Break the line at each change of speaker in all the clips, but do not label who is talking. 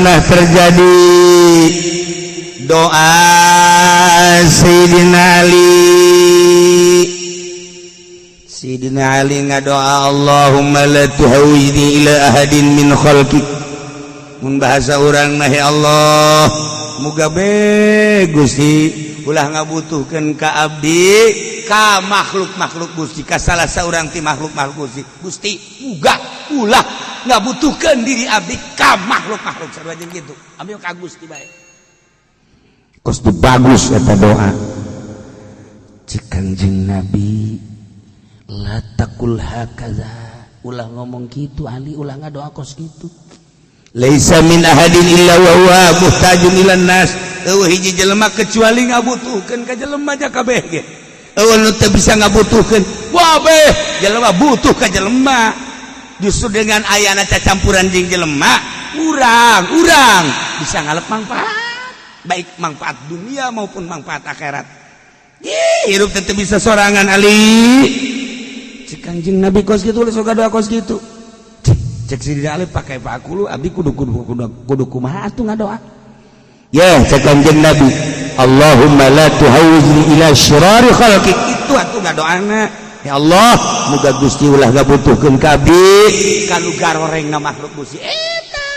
pernah terjadi doa Sayyidina Ali. Sayyidina Ali ngadoa, "Allahumma la tuhawwijni ila ahadin min khalqik." Mun bahasa urang mah, "Ya Allah, muga be Gusti ulah ngabutuhkeun ka abdi ka makhluk-makhluk Gusti, ka salah saurang ti makhluk-makhluk Gusti. Gusti, muga ulah ngabutuhkeun diri abdi ka makhluk-makhluk." Sarua jeung kitu, abdi ka Gusti bae. Kos bagus eta doa. Cek Kanjeng Nabi, "La taqul hakaza." Ulah ngomong kitu, Ali, ulah ngadoa kos kitu. Laisa min ahadin illa wa huwa muhtajun ilan nas. Euweuh hiji jelema kecuali ngabutuhkeun ka jelema ja kabeh ge. Euweuh nu teu bisa ngabutuhkeun, wabeh jelema butuh ka jelema. Justru dengan ayana cacampuran jeung jelema, urang urang bisa ngalep manfaat, baik manfaat dunia maupun manfaat akhirat. Ih, hirup teu bisa sorangan, Ali. Cek Kanjeng Nabi kos kitu, sok doa kos kitu. Cek si Ali, pakai pak lu abdi kudu kudu kudu kudu kumaha atuh ngadoa ya? Cek Kanjeng Nabi, "Allahumma la tuhawwizni ila syirari khalqik." Itu atuh ngadoana, "Ya Allah, muga Gusti ulah ngabutuhkeun ka abdi ka nu garoreng na makhluk Gusti." Eta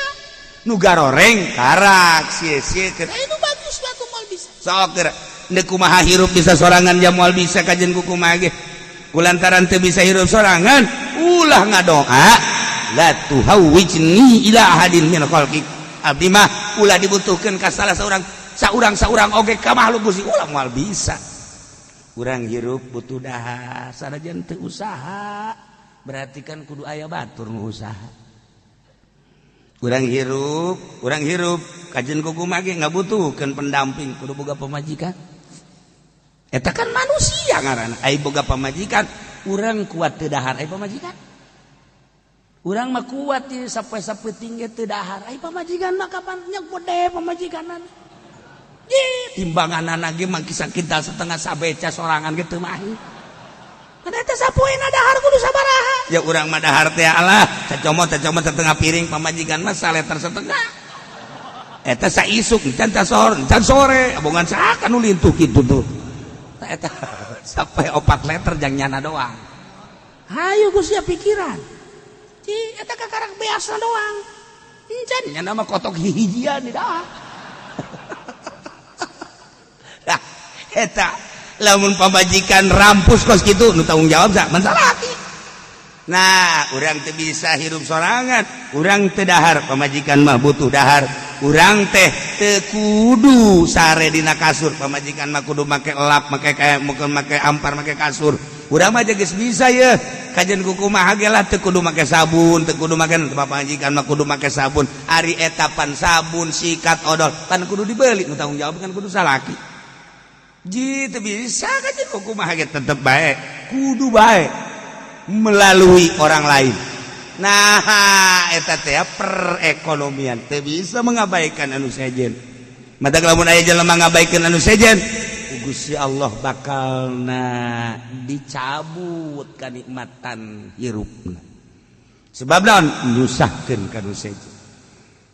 nu garoreng karak sia-sia keur nu bagus atuh moal bisa. Sok geura ndek kumaha hirup bisa sorangan ja moal bisa kajen ku kumaha ge. Kulantaran teu bisa hirup sorangan, ulah ngadoa "la tuhawwijni ila ahadin min khalqik". Abdi mah ulah dibutuhkeun ka salah seorang saurang saurang oge ka makhluk Gusti, ulah, moal bisa. Urang hirup butuh dahar sanajan teu usaha, berarti kan kudu aya batur nu usaha. Urang hirup, urang hirup kajen kumaha ge ngabutuhkeun pendamping, kudu boga pamajikan. Eta kan manusia ngaranna. Ai boga pamajikan, urang kuat teu dahar, ai pamajikan? Urang mah kuat di sapoe-sapoe tinggi teu dahar, ai pamajikan mah kapan nya gede pamajikan? Timbangan anak ge mah sakintal setengah sabeca sorangan ge teu mahi. Kan eta sapoena dahar kudu sabaraha? Ya urang mah dahar teh alah cacomot cacomot setengah piring, pamajikan mah saleter setengah. Eta saisuk can sore, can sore abongan saha nu lintuh kitu tuh. Eta sampai 4 liter jang nyana doang. Hayu geus sia pikiran. Ci eta kakarak biasa doang. Encan nyana mah kotok hihijian di dah. Nah, eta lamun pamajikan rampus kos kitu, nu tanggung jawab sak man salaki. Nah, urang teu bisa hirup sorangan, urang teu dahar, pamajikan mah butuh dahar. Urang teh teu kudu sare dina kasur, pamajikan mah kudu make elap, make kayak mungkin make ampar, make kasur. Urang mah geus bisa ye. Kajen kumaha ge lah teu kudu make sabun, teu kudu make, pamajikan mah kudu make sabun. Ari eta pan sabun, sikat, odol, pan kudu dibeli, nu tanggung jawab kan kudu salaki. Ji teu bisa kajen kumaha ge tetep bae, kudu bae melalui orang lain. Nah, eta teh perekonomian teu bisa mengabaikan anu sejen. Mata lamun aya jelema ngabaikan anu sejen, Gusti Allah bakalna dicabut kanikmatan hirupna. Sebab naon? Nyusahkeun ka nu sejen.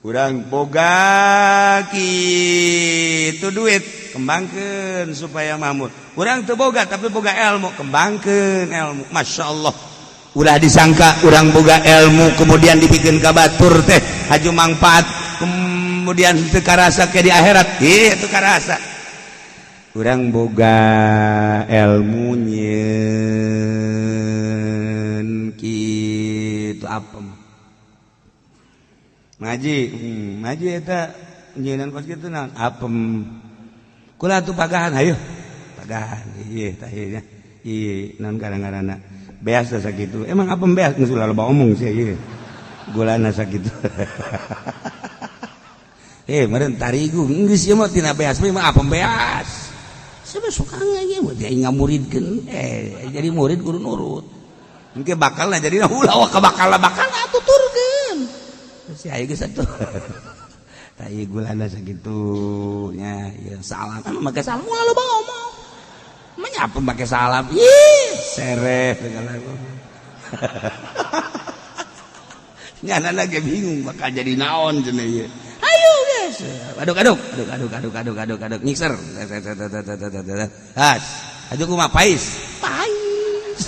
Urang boga kitu duit, kembangkeun supaya makmur. Urang teu boga tapi boga ilmu, kembangkeun ilmu. Masya Allah, ulah disangka urang boga ilmu kemudian dibikin ka batur teh haju manfaat, kemudian teu karasa ke di akhirat. Ih, teu karasa. Urang boga ilmu nyeun kitu apem ngaji, ngaji eta nyeunan kos kitu naon apem kula tuh pagahan, hayu pagahan. Ieu tah ieu nya, ieu naon kadang-kadang beas sakitu. Emang apem beas geus ulah loba omong sih, ieu gulana sakitu. Eh, meureun tarigu geus ieu mah tina beas mah apem beas. Siapa suka ieu mah dia ngamuridkeun, eh jadi murid kudu nurut. Engke bakal jadi ulah wah bakal bakal tuturkeun. Si ayo geus atuh. Tah ieu gulana sakitu nya, ieu salam. Emang make salam ulah loba ngomong. Menyapa make salam? Ih, sereh segala. Nyana lagi bingung bakal jadi naon cenah ieu. Ayo Aduk aduk aduk aduk aduk aduk aduk aduk, mixer. Has aju kumaha, pais pais.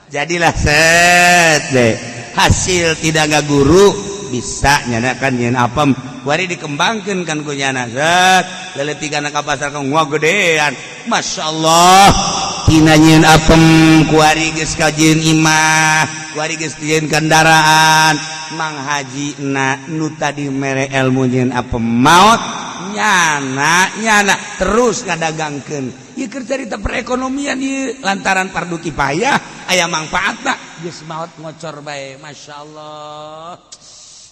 Jadilah set deh hasil. Tidak nggak guru bisa nyanakan nyen apem, kuari dikembangkan kan ku nyana. Set leletikan ka pasar ka gedean, Masya Allah. Tina nyen apem kuari geus kajieun imah, kuari geus jieun kendaraan. Mang Haji na nu tadi mere ilmu nyen apem maot, nyana nyana terus ngadagangkeun. Ieu keur carita perekonomian ieu, lantaran fardu kifayah aya mangfaatna. Geus maot ngocor bae, Masya Allah.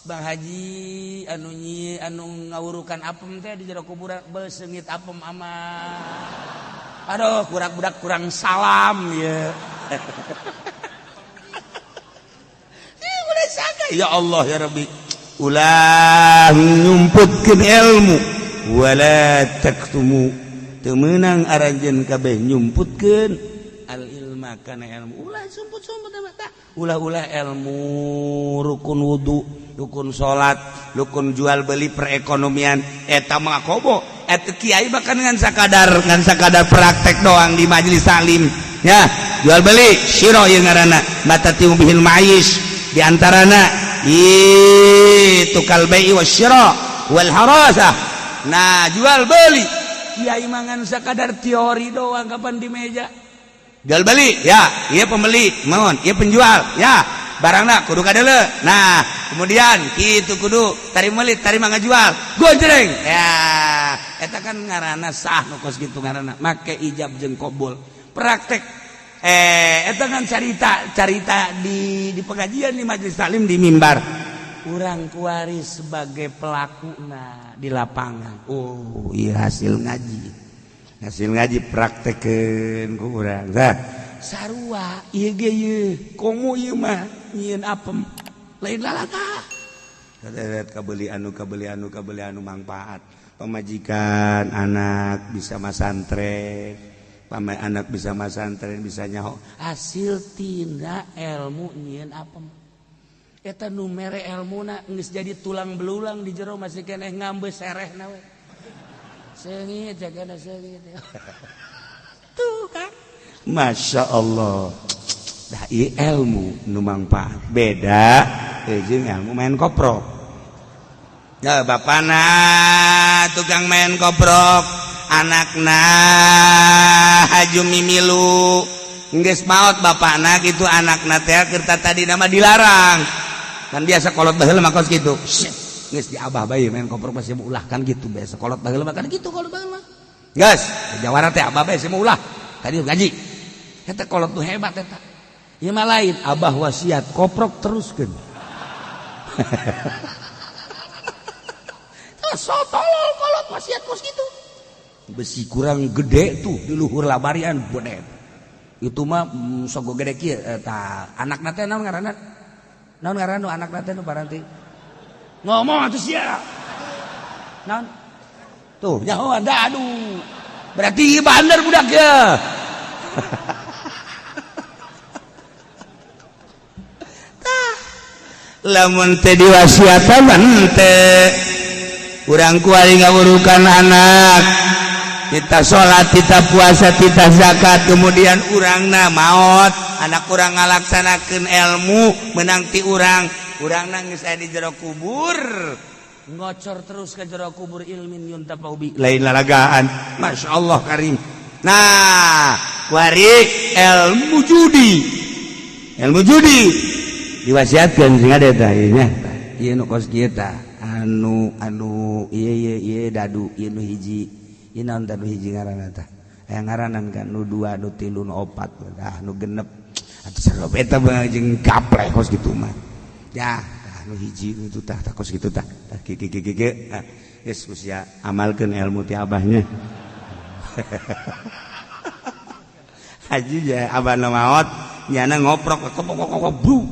Bang Haji anu nyi anu ngawurukan apem teh di jero kuburan beseungit apem ama. Aduh, kurang budak kurang salam ya. Ya Allah ya Rabbi, ulah nyumputkeun ilmu, wala taktumu, teu meunang aranjeun kabeh nyumputkeun al ilma kana ilmu. Ulah sumput-sumput tah, ulah-ulah ilmu rukun wudu, rukun salat, rukun jual beli, perekonomian eta mah kobo. Eta kiai bahkan ngan sakadar praktek doang di majelis taklim ya. Jual beli syiro ieu ngaranna, matati bihil ma'is, di antarana itu kal bai'i wasyira wal harasah. Nah, jual beli kiai mangan sakadar teori doang. Kapan di meja jual beli ya, iya pembeli mohon, iya penjual ya, barangna kudu kadele. Nah, kemudian gitu kudu tarima meuli, tarima ngajual, gojreng ya. Eta kan ngaranna sah nu kos kitu, ngaranna make ijab jeung qabul praktek. Eta kan carita carita di pengajian, di majelis taklim, di mimbar. Urang kuari sebagai pelaku, nah, di lapangan. Oh iya, hasil ngaji, hasil ngaji praktekeun ku urang. Nah, sarua ieu ge, ieu komo ieu mah nyieun apem lain lalaka. Kabeli anu, kabeli anu, kabeli anu manfaat pamajikan, anak bisa masantren, pamai anak bisa masantren, bisa nyaho hasil tina ilmu nyieun apem. Eta nu mere elmuna geus jadi tulang belulang di jero, masih keneh ngambe serehna we. Seungit jagana, seungit tuh kan. Masya Allah. Dah ieu ilmu nu mangfaat, beda jeung ilmu main koprok ya. Bapana tukang main koprok, anakna haju mimilu. Geus maot bapana gitu, anakna teh keur tadi nama dilarang kan. Biasa kolot baheula mah kos kitu, geus di abah bae main koprok masih ulah kan gitu. Biasa kolot baheula mah kan gitu, kolot baheula mah geus jawara teh abah bae mau ulah tadi ngaji. Eta kolot tuh hebat eta. Ieu mah lain, abah wasiat koprok teruskeun. So tolol kolot wasiat kos gitu. Besi kurang gede tuh di luhur labarian gede. Itu mah sogo gede kieu eta. Anakna teh naon ngaranna? Naon ngaranna nu anakna teh nu paranti? Ngomong atuh sia. Naon? Tuh, nyaho anda, aduh. Berarti bandar budak ya. Tah. Lamun teh diwasiatan teh urang kuari ngawurukan anak kita salat, kita puasa, kita zakat, kemudian urangna maot, anak kurang ngalaksanakeun ilmu menang ti urang, urang nangis aya di jero kubur, ngocor terus ke jero kubur ilmin yuntafa'u bi, lain lalagaan. Masya Allah karim. Nah, kuari ilmu judi, ilmu judi diwasiatkan sing ada tah ieu nya, ieu nu kos kieu tah, anu anu ieu ieu ieu dadu ieu nu hiji ieu. Naon tah nu hiji ngaranna tah? Aya ngaranan kan, nu dua, nu tilu, nu opat, ah, nu genep atuh sarua eta jeung gaplek kos kitu mah ya. Tah, nu hiji itu tah, tah kos kitu tah, tah kieu kieu kieu kieu. Ah, geus usia amalkeun ilmu ti abahnya. Haji ya, abah maot nyana ngoprok kok kok kok bru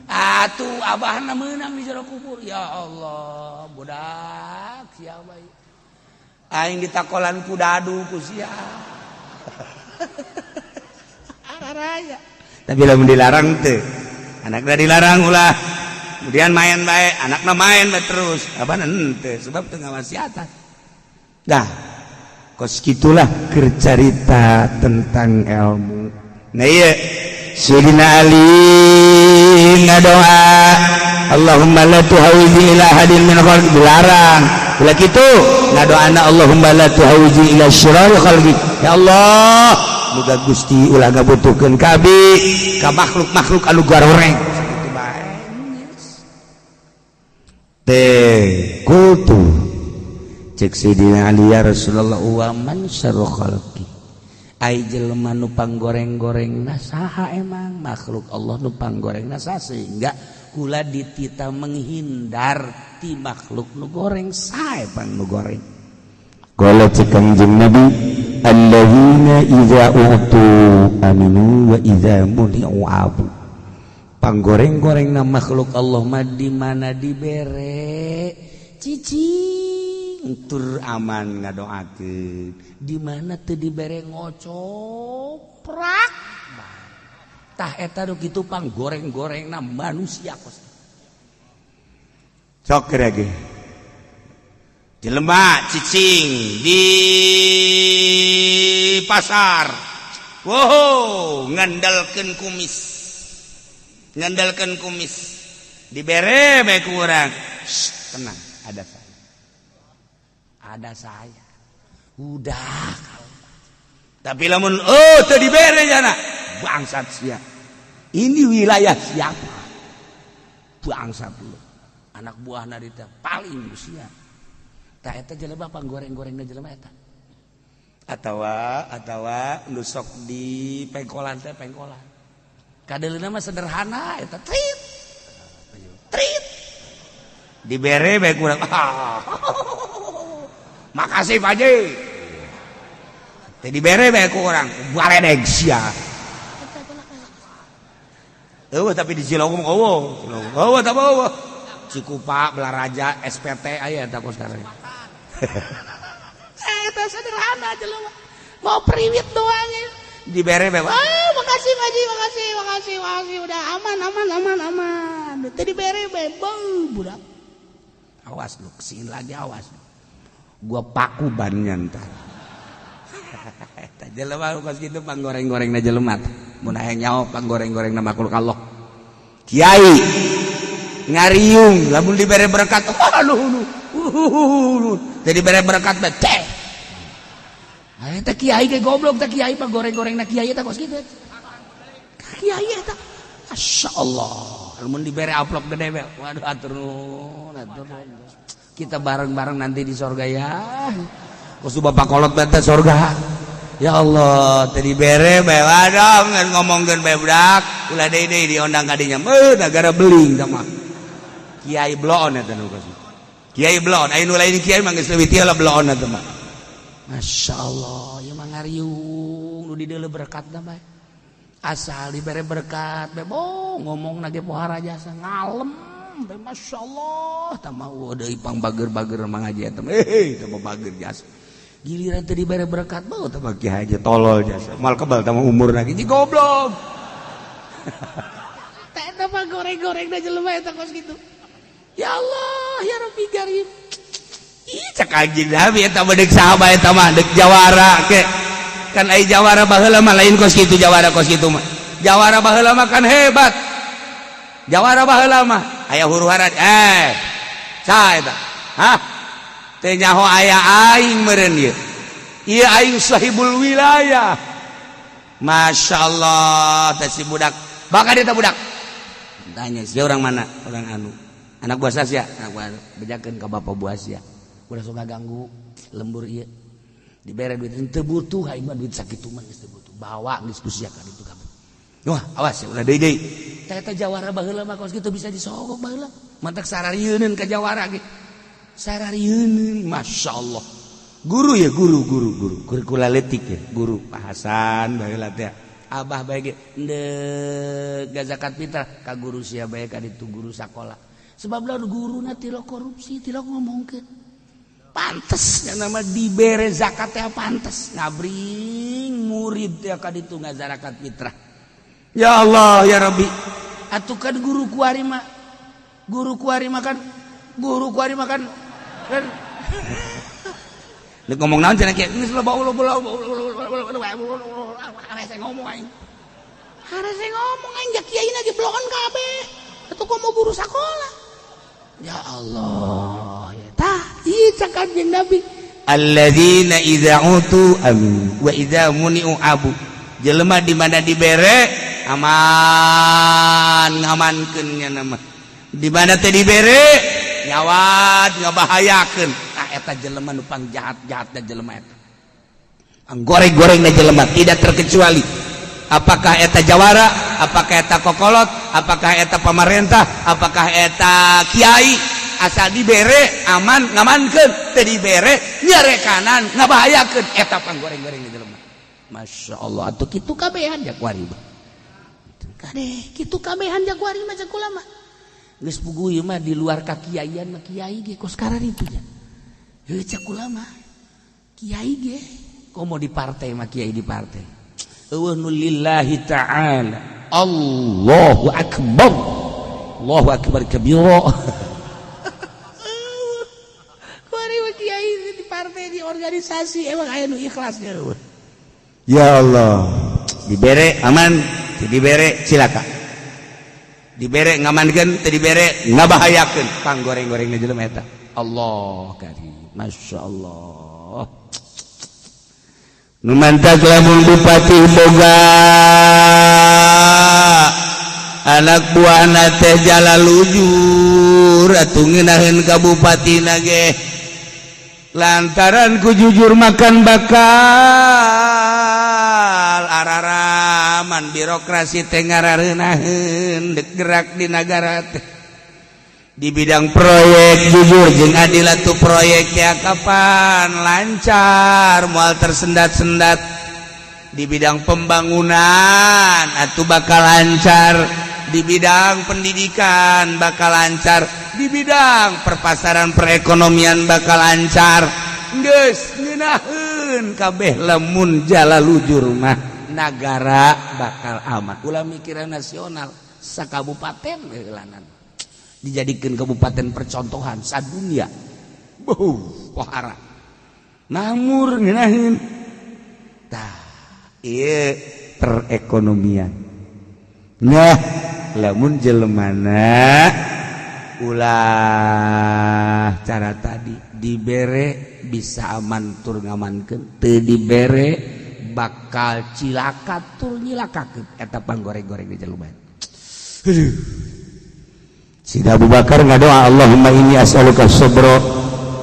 atuh, abahna meunang di jero kubur. Ya Allah, budak siapa ieu? Aing ditakolan ku dadu ku sia. Araraya. Tapi lamun dilarang teh, anakna dilarang ulah. Kemudian main baik, anakna main bae terus. Apa ente sebab teu ngawasiatan. Dah. Kos gitulah kercarita tentang ilmu. Nah, iya Sayyidina Ali ngadoa, "Allahumma la tuhawwijni ila ahadin min khalqi." Dilarang. Bila kitu ngadoana, "Allahumma la tuhawwijni ila syirari khalqi." Ya Allah, muga Gusti ulah ngabutuhkeun ka abi ka makhluk-makhluk anu goreng. Sakitu bae. Teh kultu cek Sayyidina Ali, "Ya Rasulullah, wa man syarru khalqi?" Ai jelema nu panggoreng-gorengna saha emang? Makhluk Allah nu panggorengna saha sehingga kula ditita menghindar ti makhluk nu goreng? Saha pang nu goreng? Qala, cek Kangjeng Nabi, "Alladzina idza utu aminu wa idza muni'u abu." Panggoreng-gorengna makhluk Allah mah di mana dibere cicing tur aman ngadoakeun, di mana teu dibere ngocoprak. Tah, eta nu kitu pang goreng-gorengna manusia. Kos sok ge jelema cicing di pasar, wow, ngandalkeun kumis, ngandalkeun kumis, dibere bae ku urang, "Tenang, ada saya, ada saya." Udah. Tapi lamun, oh, teu dibere jana, "Bangsat sia, ini wilayah siapa? Bangsat lu." Anak buah narita paling sia. Tah, eta jelema panggoreng-gorengna jelema eta. Atawa nu sok di pengkolan teh, pengkolan. Kadeuleuna mah sederhana eta, trit. Trit. Dibere bae kurang. "Makasih, Pak Haji." Teh dibere bae ku urang, "Baledeg sia." Eueuh, tapi di Cilongok eueuh. Eueuh tah, eueuh. Cikupa, Balaraja, SPT aya eta kos sekarang. Eta sederhana jelema. Mau priwit doang ya. Dibere bae, "Ah, makasih, Pak Haji, makasih, makasih, makasih, udah aman, aman, aman, aman." Teu dibere bae, beuh, budak. "Awas lu, kesini lagi, awas. Gua paku bannya ntar." Eta jelema kos kitu panggoreng-gorengna jelema. Mun hayang nyaho panggoreng-gorengna makhluk Allah. Kiai ngariung lamun dibere berkat, aduh, aduh, jadi bere berkat bae teh. Eta kiai ge goblok teh, kiai panggoreng-gorengna kiai eta kos kitu. Kiai eta Masya Allah, lamun dibere amplop gede bae, "Waduh, atur nuhun, atur nuhun. Kita bareng-bareng nanti di sorga ya." Kos bapak kolot bae sorga. Ya Allah, tadi bere bae, waduh, ngomongkeun bae, "Budak, ulah deui deui diondang ka dinya." Beuh, gara beling tah mah. Kiai bloon eta nu kos. Kiai bloon, aya nu lain kiai mah geus leuwih ti lah bloon eta mah. Masya Allah, ieu mah ngariung nu dideuleu berkatna bae. Asal dibere berkat bae, oh, ngomong ge pohara jasa ngalem bae, Masya Allah, tah mah eueuh deui pang bager-bager mangaji eta mah. Eh, tah mah bager jasa. Giliran teu dibere berkat, beuh, tah mah kiai aja tolol jasa. Moal kebal tah mah umur lagi, goblok. Tah, eta mah goreng-gorengna jelema eta kos kitu. Ya Allah, ya Rabbi Karim. Ih, cek Kanjeng Nabi eta mah deuk saha bae eta mah, deuk jawara ke. Kan ai jawara baheula mah lain kos kitu, jawara kos kitu mah. Jawara baheula mah kan hebat. Jawara baheula mah aya huru-hara, eh, saha eta? Hah? Teu nyaho aya aing meureun ieu. Ieu aing sahibul wilayah. Masya Allah, teh si budak. Bakal dia budak. Tanya, "Si orang mana?" "Orang anu." "Anak buah sia?" "Anak buah." "Bejakeun ka bapak buah sia. Ulah sok ganggu lembur ieu." Dibere duit, "Teu butuh aing mah duit sakitu mah, geus teu butuh. Bawa geus ku sia ka ditu kabeh. Wah, awas ya, ulah deui deui." Tah, eta jawara baheula mah kos kitu bisa disogok baheula. Mantak sararieuneun ka jawara ge. Sararieuneun, Masya Allah. Guru ya, guru, guru, guru. Guru leutik ya, guru Pak Hasan baheula teh. Abah bae ge endek zakat fitrah ka guru sia bae ka ditu, guru sakola. Sebab lamun guruna tilok korupsi, tilok ngomongkeun. Pantes yang nama dibere zakat teh, pantes ngabring murid teh ka ditu ngazarakat fitrah. Ya Allah, ya Rabbi. Atuh kan guru kuari mah Guru kuari makan, guru kuari makan kan. Lu ngomong naon cenah kieu geus loba ulo hese ngomong aing. Harese ngomong aing, ja kiai ge bloon kabeh. Atuh komo guru sakola. Ya Allah, ya tah ieu cak Kanjeng Nabi. Alladzina idza utu amin wa idza muni'u abu. Jelema di mana dibere aman, ngamankeun nya nama. Di mana teh dibere nyawat ngabahayakeun. Tah eta jelema nu pangjahat-jahatna jelema eta. Goreng-goreng na jelema tidak terkecuali apakah eta jawara, apakah eta kokolot, apakah eta pamarentah, apakah eta kiai, asal dibere aman ngamankeun, teu dibere nyerekanan ngabahayakeun, eta panggoreng-goreng jelema. Masya Allah, atuh kitu kabehan jakuari mah. Kade kitu kabehan jakuari mah cek kula mah. Geus puguh ieu mah di luar kakiaian mah, kiai ge kos kararitu nya. Heuh, cek kula mah. Kiai ge komo di partai mah, kiai di partai. Eueuh nu lillahi ta'ala. Allahu akbar. Allahu akbar kabira. Kuari mah kiai di partai, di organisasi emang aya nu ikhlas nya eueuh. Ya Allah, dibere aman, teu dibere cilaka. Dibere ngamankeun, teu dibere ngabahayakeun. Panggoreng-gorengna jelema eta. Allah karim, Masya Allah. Nu mantak lamun bupati boga anak buahna teh jala lujur atuh ngeunaheun ka bupatina ge, lantaran ku jujur makan bakal araraman birokrasi teh ngarareunaheun dek gerak di nagara teh. Di bidang proyek jujur jeung adil atuh proyek ya kapan lancar, moal tersendat-sendat. Di bidang pembangunan atuh bakal lancar, di bidang pendidikan bakal lancar, di bidang perpasaran perekonomian bakal lancar. Geus ngeunaheun kabeh lamun jala lujur mah, nagara bakal aman. Ulah mikiran nasional, sakabupaten heulanan dijadikan kabupaten percontohan sadunia. Buh, pohara namur ngeunaheun. Tah ieu perekonomian. Nah, lamun jelemana ulah cara tadi, dibere bisa aman tur ngamankeun, teu dibere bakal cilaka tur nyilakakeun, eta panggoreng-goreng di jelema. Aduh. Sida Abu Bakar ngadoa, "Allahumma inni as'aluka sabra."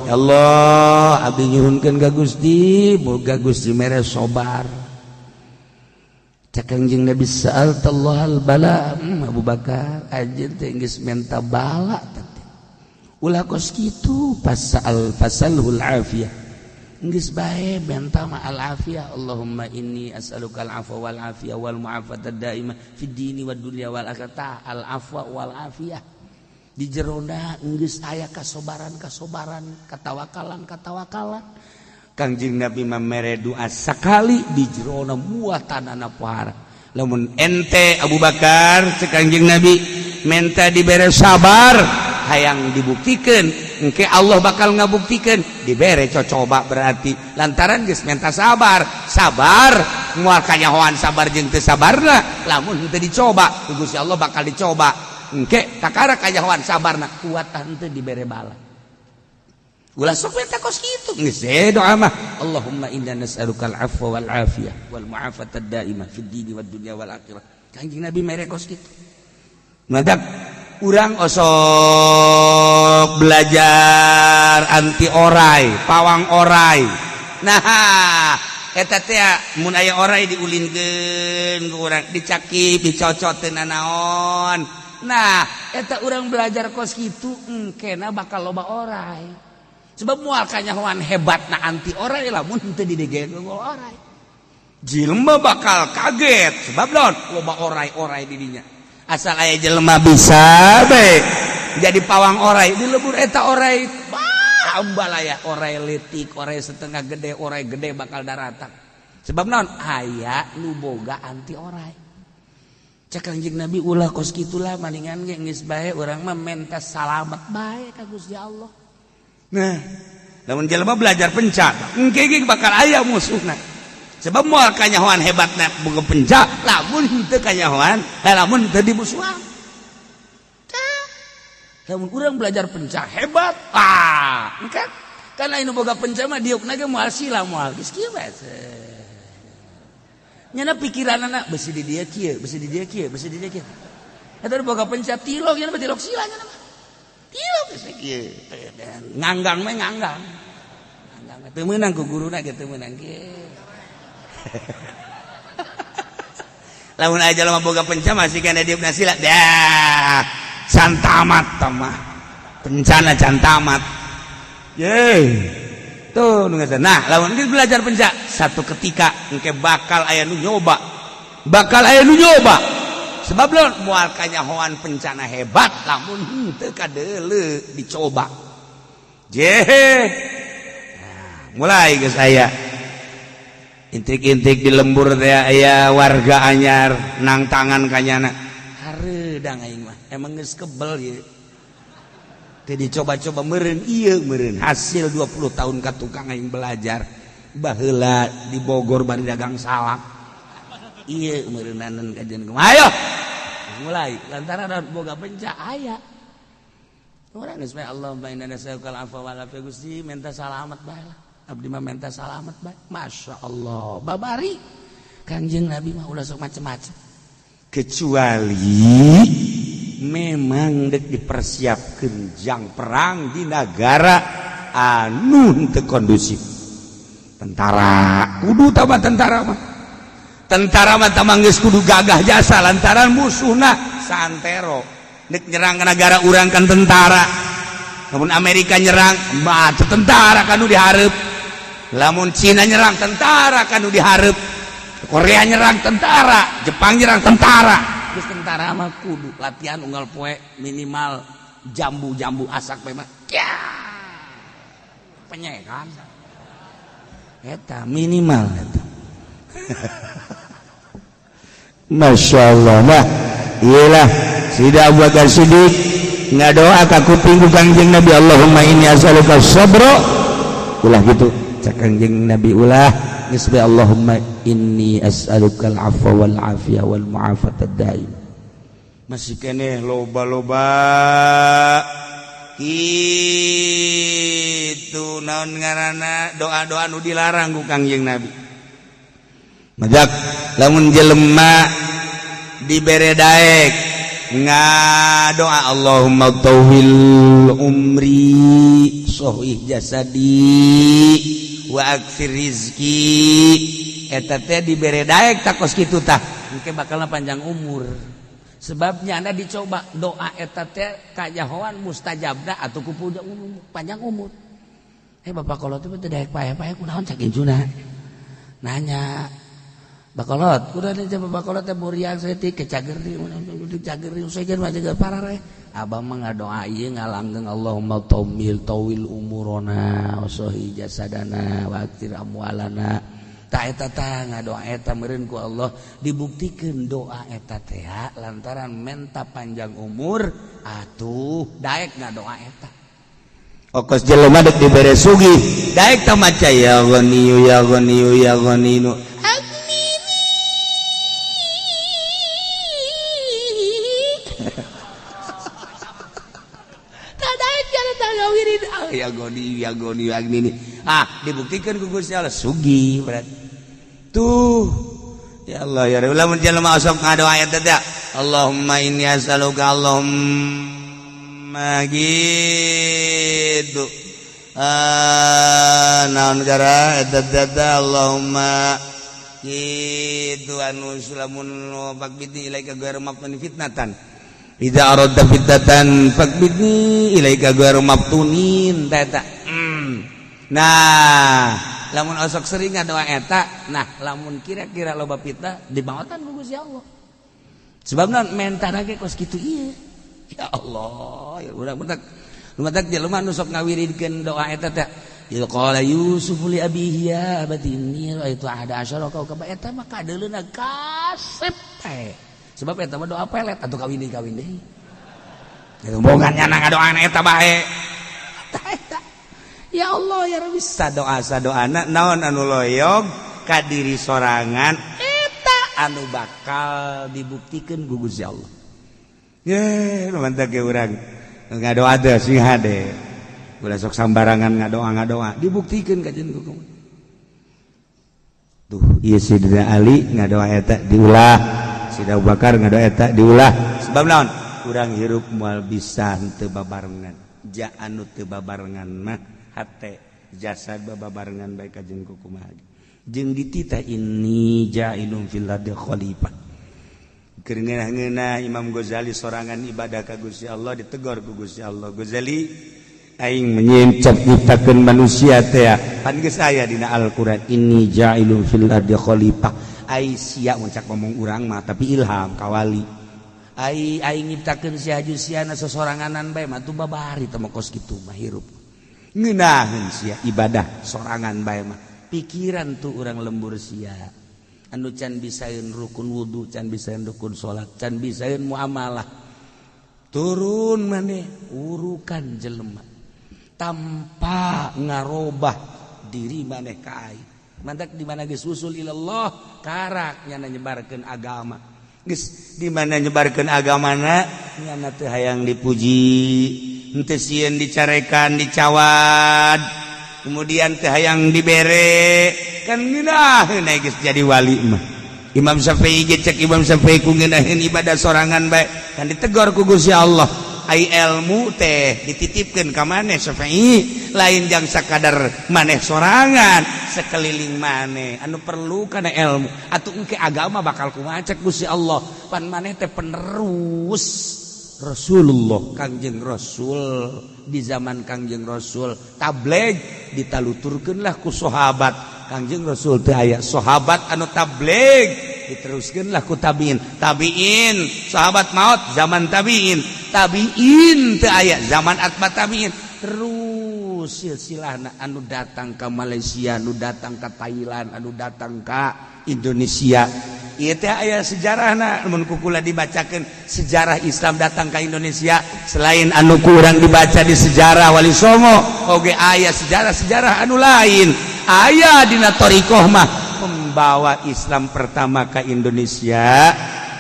Ya Allah, abdi nyuhunkeun ka Gusti, moga Gusti mere sabar. Cek Kanjeng Nabi, "Sa'altallah al bala." Abu Bakar, anjeun teh geus menta bala teh. Ulah kos kitu, pasal fasalhul afiyah. Geus bae menta ma al afiyah. "Allahumma inni as'aluka al afwa wal afiyah wal mu'afata daimah fid dini wad dunya wal akhirah." Al afwa wal afiyah. Di jerona geus aya kasobaran-kasobaran, katawakalan katawakalan. Kangjeng Nabi mere doa sakali di jerona muatanana pohara. Lamun ente Abu Bakar, cek Kangjeng Nabi, menta dibere sabar, hayang dibuktikan, engke Allah bakal ngabuktikan dibere cocoba. Berarti lantaran geus menta sabar, sabar moal kanyahoan sabar jeung teu sabarna lamun teu dicoba. Ku Gusti Allah bakal dicoba, engke kakara kanyahoan sabarna kuat henteu dibere bala. Ulah sok minta kos kitu, geus doa mah, "Allahumma inna nas'aluka al-afwa wal afiyah wal mu'afata daimah fid dini wad dunya wal akhirah." Kanjeng Nabi mere kos kitu. Madak urang osok belajar anti orai, pawang orai. Nah, eta teh mun aya orai diulinkeun ku urang, dicakip, dicocot teu nanaon. Nah, eta urang belajar kos kitu, engkena bakal loba orai, sebab moal kanyahoan hebat na anti orai lamun teu didegeun orai. Jelema bakal kaget sebab naon? Loba orai-orai di dinya. Asal aya jelema bisa bae jadi pawang orai, di lebur eta orai, bah, ambalaya orai letik, orai setengah gede, orai gede bakal daratan. Sebab naon? Aya nu boga anti orai. Cek Kangjeng Nabi ulah kos kitulah maningan ge geus bae urang mah menta salamet bae ka Gusti Allah. Nah, lamun jelema belajar penca, engke ge bakal aya musuhna. Sebab moal kanyahoan hebatna boga penca, lamun henteu kanyahoan, lamun teu dimusuhan. Lamun urang belajar penca hebat, ah, kan? Karena anu boga penca mah diukna ge moal sila moal geus kieu bae. Nyana pikiranana besi di dia kieu, besi di dia kieu, besi di dia kieu. Eta boga penca tilok nyana tilok sila nyana mah. Tilok geus kieu. Nganggang mah nganggang. Nganggang teu meunang ku guruna ge teu meunang kieu. Lamun aja jelema boga penca masih kana diukna sila. Dah, can tamat mah. Pencana can tamat. Ye. Tuh nah lamun geus belajar penca satu ketika engke bakal aya nu nyoba, bakal aya nu nyoba sebab lamun moal kanyahoan pencana hebat lamun henteu kadeuleu dicoba. Jehe, nah, mulai geus aya intrik-intrik di lembur teh aya warga anyar nang tangan kanyana hareudang aing mah emang geus kebel ieu. Dicoba-coba meureun ieu meureun hasil 20 tahun ka tukang aing belajar baheula di Bogor bari dagang salak ieu meureunanan kajian kumaha ayo mulai lantaran boga penca aya urang geus bae Allahumma inna nas'aluka al-afwa wal afiyah Gusti minta salamet bae lah abdi mah minta salamet bae. Masya Allah babari Kangjeng Nabi mah ulah sok macem-macem kecuali memang dek dipersiapkan jang perang di negara anu henteu kondusif. Tentara kudu tambah tentara mah tambah geus kudu gagah jasa lantaran musuhna santero dek nyerang ke negara urang kan tentara. Lamun Amerika nyerang mah tentara kanu dihareup, lamun Cina nyerang tentara kanu dihareup, Korea nyerang tentara, Jepang nyerang tentara. Terus tentara mah kudu latihan unggal poe minimal jambu-jambu asak bae mah. Ya. Penyekan. Eta minimal eta. Masya Allah. Nah, iyalah Sida Abu Bakar Siddiq ngadoa ka kuping ku Kangjeng Nabi, Allahumma inni as'aluka sabra. Ulah gitu cak Kangjeng Nabi ulah geus bae Allahumma inni as'aluka al-afwa wal afiyah wal mu'afata daim. Masih keneh loba-loba itu naon ngaranna doa-doa nu dilarang ku Kangjeng Nabi. Majak lamun jelema dibere daek ngadoa Allahumma tawil umri sohih jasadi wa aktsir rizki eta teh dibere daek takos kitu tah engke bakalna panjang umur. Sebabnya anda dicoba doa eta teh kajahoan mustajabna atau ku panjang umur. Bapak kolot teh daek paeh-paeh kunaon cak incuna nanya bakolot kudu ada bapak kolot teh muriang saeutik ke cageri cageri sejen mah jaga parare abah mah ngadoa ieu ngalanggeng Allahumma tawil tawil umurona wasohi jasadana wa aktir amwalana. Ta eta tah ngadoa eta meureun ku Allah dibuktikeun doa eta teh lantaran menta panjang umur atuh daek ngadoa eta. Okos jelema dek dibere sugih daek tah maca ya ghaniyu ya ghaniyu ya ghaniyu. Ya goni ya goni ini ah dibuktikan ku Gusti Allah sugih berarti tuh ya Allah ya Rabb lamun jelema osok ngadoa eta teh Allahumma inni as'aluka Allahumma gitu naon gara eta teh Allahumma gitu anu sulamun faqbidni ilaika ghairu maftunin fitnatan idza aradta fitnatan faqbidni ilaika ghairu maftunin eta. Nah lamun osok sering ngadoa eta nah lamun kira-kira loba fitnah dimaotan ku Gusti Allah sebabna mentana ge kos kitu ieu ya Allah ya urang bentak lumatak jelema nu sok ngawiridkeun doa eta teh ya qala Yusuf li abihi ya abati inni ra'aitu ahada asyara kaukaba eta mah kadeuleuna kasep teh. Sebab eta mah doa pelet atuh, kawin deui, kawin deui. Rombongan nyana ngadoa eta bae. Eta ya Allah ya Rabbi, sadoa sadoana naon anu loyog ka diri sorangan, eta anu bakal dibuktikan ku Gusti Allah. Ye, mantap ge urang ngadoa teh sing hade. Ulah sok sambarangan ngadoa ngadoa, dibuktikan kajian ku. Tuh, ieu Sidina Ali ngadoa eta diulah, Sidina Abu Bakar ngadoa eta diulah. Sebab naon? Urang hirup moal bisa henteu babarengan. Ja anu teu babarengan mah hate jasad babarengan bae kajeun ku kumaha. Jeung dititah inni ja'ilun fil ardi khalifah. Keur ngeunah-ngeunah Imam Ghazali sorangan ibadah ka Gusti Allah, ditegor ku Gusti Allah. "Ghazali, aing menyincap nyiptakeun manusia teh pan geus aya dina Al-Qur'an inni ja'ilun fil ardi khalifah. Ai sia," mun cak ngomong urang mah, tapi ilham ka wali, "ai aing nyiptakeun sia ju siana sosoranganan bae mah tuh babari teh mah. Kos kitu mah hirup ngeunaheun sia ibadah sorangan bae mah." Pikiran tuh urang lembur sia anu can bisaeun rukun wudu, can bisaeun rukun salat, can bisaeun muamalah, turun maneh urukan jelema tanpa ngarobah diri maneh ka aing. Mantak di mana geus usul ilallah, karak nyana nyebarkeun agama. Geus di mana nyebarkeun agamana, nyana teu hayang dipuji, henteu sieun dicarekan, dicawad, kemudian teu hayang dibere, kan ngeunaheun geus jadi wali mah. Imam Syafi'i ge, cek Imam Syafi'i, ku ngeunaheun ibadah sorangan bae, kan ditegor ku Gusti Allah, "Ai ilmu teh dititipkeun ka maneh, Syafi'i, lain jang sakadar maneh sorangan, sekeliling maneh anu perlu kana ilmu. Atuh engke agama bakal kumaha?" Cek Gusti Allah, "Pan maneh teh penerus Rasulullah, Kangjeng Rasul. Di zaman Kangjeng Rasul tabligh ditaluturkeun lah ku sahabat. Kangjeng Rasul teh aya, sahabat anu tabligh diteruskeun lah ku tabiin. Tabiin, sahabat maut, zaman tabiin. Tabiin teu aya, zaman atba tabiin. Terus silsilahna anu datang ke Malaysia, anu datang ke Thailand, anu datang ke Indonesia. Ieu teh aya sejarahna mun ku kula dibacakeun sejarah Islam datang ke Indonesia. Selain anu kurang dibaca di sejarah Wali Songo, oge aya sejarah-sejarah anu lain. Aya dina thoriqoh mah, pembawa Islam pertama ke Indonesia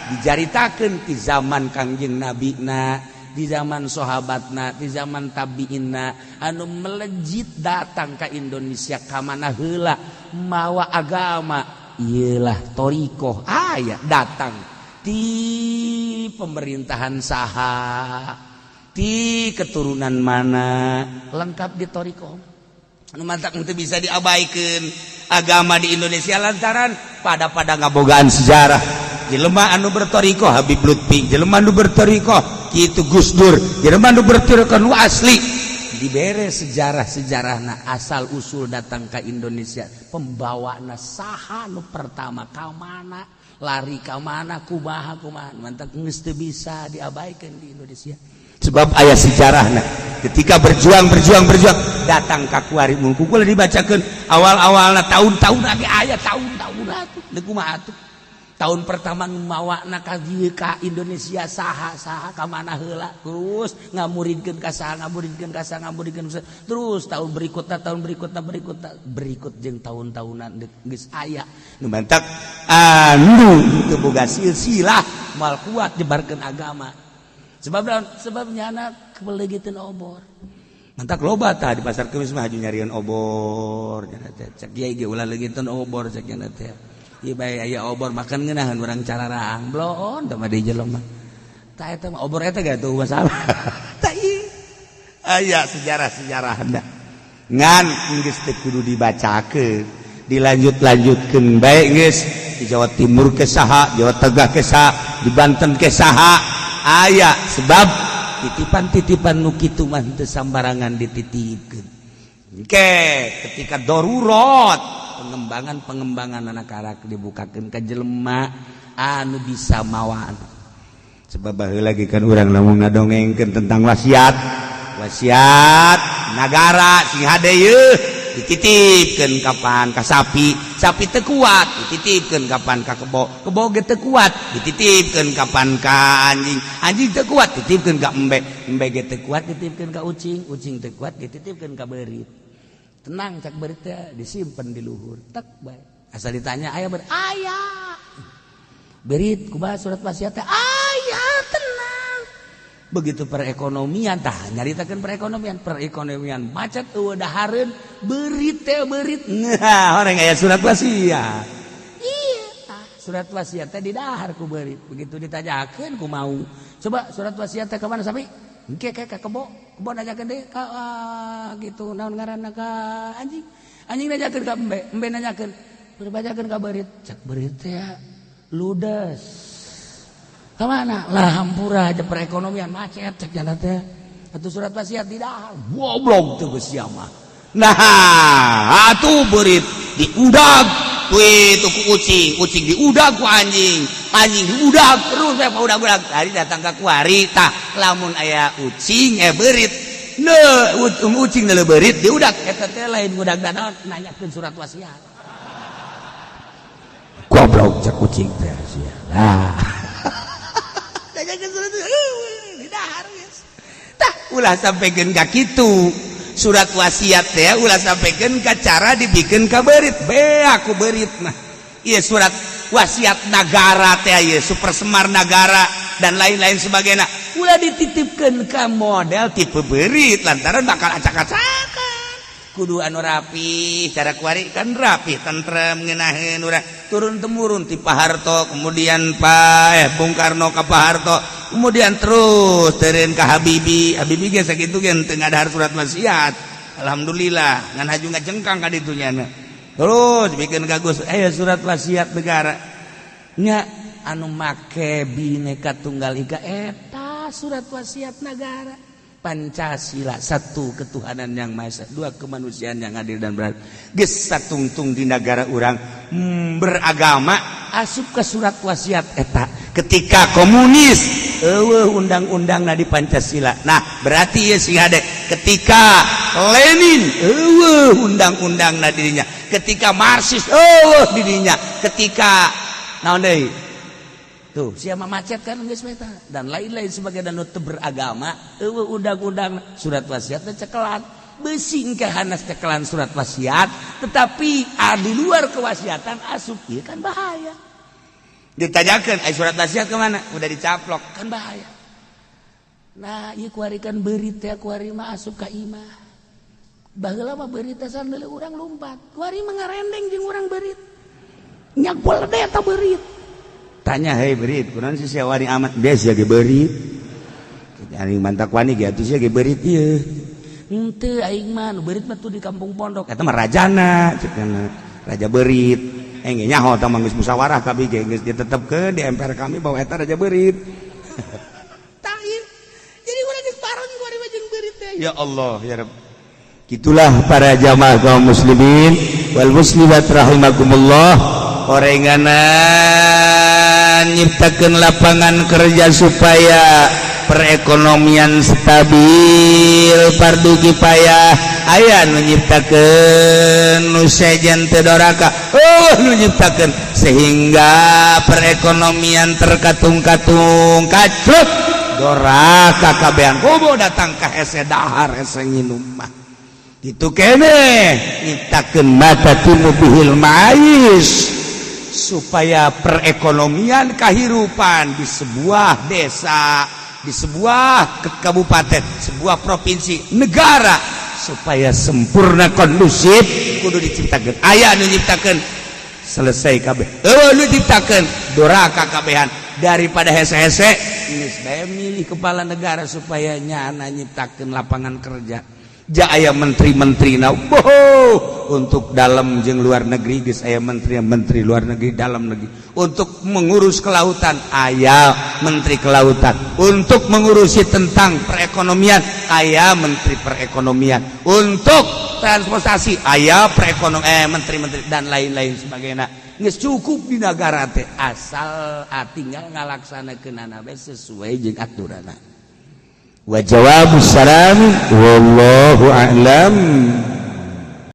dicaritakeun di zaman Kangjeng Nabi na, di zaman sahabatna, di zaman tabiinna. Anu melejit datang ke Indonesia ka mana heula mawa agama ialah thoriqoh. Aya datang di pemerintahan saha, di keturunan mana, lengkap di thoriqoh. Anu mantak itu bisa diabaikan agama di Indonesia lantaran pada pada ngabogaan sejarah. Jelema anu berthoriqoh Habib Lutfi, jelema anu berthoriqoh kitu Gus Dur, jelema anu berthoriqoh nu asli, dibere sejarah-sejarahna, asal usul datang ke Indonesia, pembawana saha nu pertama, ka mana lari, ka mana, kumaha kumaha. Mantak geus teu bisa diabaikan di Indonesia sebab aya sejarahna. Ketika berjuang, berjuang, berjuang, datang ka kuari, mun ku kula dibacakeun awal-awalna, tahun-tahun lagi aya tahun-tahun atuh. Deuk kumaha atuh? Tahun pertama nu mawana ka dieu ka Indonesia saha, saha, ka mana heula, terus ngamuridkeun ka saha, ngamuridkeun ka saha, ngamuridkeun ka saha. Terus tahun berikutna, tahun berikutna, berikutna, berikut jeung tahun-tahunan geus aya. Nu mantak anu teu boga silsilah moal kuat nyebarkeun agama. Sebab naon? Sebab nyana kebelegiteun obor. Mantak loba tah di Pasar Kemis mah haju nyarian obor nyana teh. Cek kiai ge, "Ulah leugiteun obor," cek nyana teh. Ieu bae aya obor makan ngeunaheun urang cararaang bloon teh mah di jelema. Tah, eta mah obor eta gak tuh masalah. Tah, ieu aya sejarah-sejarahna. Ngan geus teu kudu dibacakeun, dilanjut-lanjutkeun bae geus. Di Jawa Timur ke saha, Jawa Tengah ke saha, di Banten ke saha, aya. Sebab titipan-titipan nu kitu mah teu sambarangan dititipkeun. Oke, ketika darurat pengembangan-pengembangan anak karak dibukakeun ka jelema anu bisa mawa. Sebab baheula lagi kan urang lamun ngadongengkeun tentang wasiat, wasiat nagara sing hade yeuh. Dititipkeun kapan ka sapi, sapi teu kuat, dititipkeun kapan ka kebo, kebo ge teu kuat, dititipkeun kapan ka anjing, anjing teu kuat, dititipkeun ka embe, embe ge teu kuat, dititipkeun ka ucing, ucing teu kuat, dititipkeun ka beurit. Tenang, cak beurit teh, disimpen di luhur tek bae. Asal ditanya, "Aya ber aya berit, kumaha surat wasiat teh?" "Aya, tenang." Begitu perekonomian, tah nyaritakeun perekonomian, perekonomian macet, eueuh dahareun, beurit teh beurit. Nah, orang aya surat wasiat. Iya, tah surat wasiat teh didahar ku beurit. Begitu ditanyakeun ku mau, "Coba surat wasiat teh ka mana?" Sapi engke ka kebo, kebo nanyakeun deui ka gitu, naon ngaranna, ka anjing, anjing nanyakeun ka embe, embe nanyakeun, bacakeun ka beurit. Cek beurit teh, "Ludes." Kemana lah? Hampura aja, perekonomian macet, cek jana teh. Atau surat wasiat tidak, goblok tuh geus mah. Nah, atuh beurit diudag wih itu ku ucing, ucing diudag ku anjing, anjing diudag terus we udag-udag. Tadi datang ka kuari tah, lamun aya ucing, eh, beurit ne ucing ne beurit diudag, eta teh lain udag dana, nanyakeun surat wasiat. "Goblok," cek ucing teh sia. Nah, nanyakeun surat didahar geus. Tah, ulah sampaikan ka kitu surat wasiat teh, ulah sampaikan ka cara dibikin ka beurit be aku beurit mah. Iya, surat wasiat negara teh ieu Super Semar negara dan lain-lain sebagainya, ulah dititipkan ke model tipe beurit, lantaran bakal acak-acakan. Kudu anu rapi. Cara kuari kan rapi, tentrem, ngenaheun urang turun temurun ti Pak Harto, kemudian Pak Bung Karno ke Pak Harto, kemudian terus turun ke Habibie. Habibie ge sakitu ge teu ngadahar surat wasiat, alhamdulillah, ngan haju ngajengkang ka ditu nya. Terus bikin kagus aya surat wasiat negara nya anu make Bineka Tunggal Ika, eta surat wasiat negara Pancasila: satu, ketuhanan yang maha esa; dua, kemanusiaan yang adil dan beradab. Geus satungtung di negara urang beragama asup ke surat wasiat eta. Ketika komunis, eueuh undang-undang di Pancasila. Nah, berarti ya sing hade. Ketika Lenin, eueuh undang-undang na dirinya. Ketika Marxis, eueuh dirinya. Ketika naon deui tuh, siapa macet kan geus meta dan lain-lain sebagai dan teu beragama, eueuh undang-undang. Surat wasiat teh cekelan besi ke hanas, cekelan surat wasiat, tetapi di luar kewasiatan asup ieu kan bahaya. Ditanyakan, "Ai surat wasiat kemana?" Udah dicaplok, kan bahaya. Nah, ieu kuari kan beurit teh, kuari mah asup ka imah. Baheula mah beurit teh sandele urang lumpat, kuari mah ngarendeng jeung urang. Beurit nyakpol teh eta beurit. Tanya, "Hei beurit, kunaon sih sia wani amat?" "Biasa ge beurit." Aing mantak wani ge atuh, sia ge beurit ieu. "Henteu, aing mah nu beurit mah tuh di kampung pondok. Eta mah rajana," cek raja beurit. Eh, ge nyaho tah mah geus musyawarah kami ge, geus ditetepkeun di MPR kami bahwa eta raja beurit. Tah, jadi urang geus bareng kuari mah jeung beurit teh. Ya Allah, ya Rabb. Gitulah para jamaah kaum muslimin wal muslimat rahimakumullah. Orenganan nyiptakan lapangan kerja supaya perekonomian stabil fardu kifayah. Aya nu nyiptakeun nu sejen teu doraka, oh, nu nyiptakeun sehingga perekonomian terkatung-katung, kacrut, doraka kabehan. Komo datang ka hese dahar, hese nginum mah itu kene. Nyiptakeun mata timu bihil mais supaya perekonomian kehidupan di sebuah desa, di sebuah kabupaten, sebuah provinsi, negara supaya sempurna, kondusif, kudu diciptakan. Aya nu nyiptakeun, selesai kabeh. Eueuh nu nyiptakeun, doraka kabehan. Daripada hese-hese, geus bae milih kepala negara supaya nyana nyiptakeun lapangan kerja. Ja aya menteri-menteri na boh untuk dalam jeung luar negeri, geus aya menteri, menteri luar negeri, dalam negeri. Untuk mengurus kelautan aya menteri kelautan, untuk mengurusi tentang perekonomian aya menteri perekonomian, untuk transportasi aya perekonom menteri-menteri dan lain-lain sebagainya. Geus cukup di negara teh, asal tinggal ngalaksanakeunana bae sesuai jeung aturanna. Wa jawabus salam, wallahu a'lam.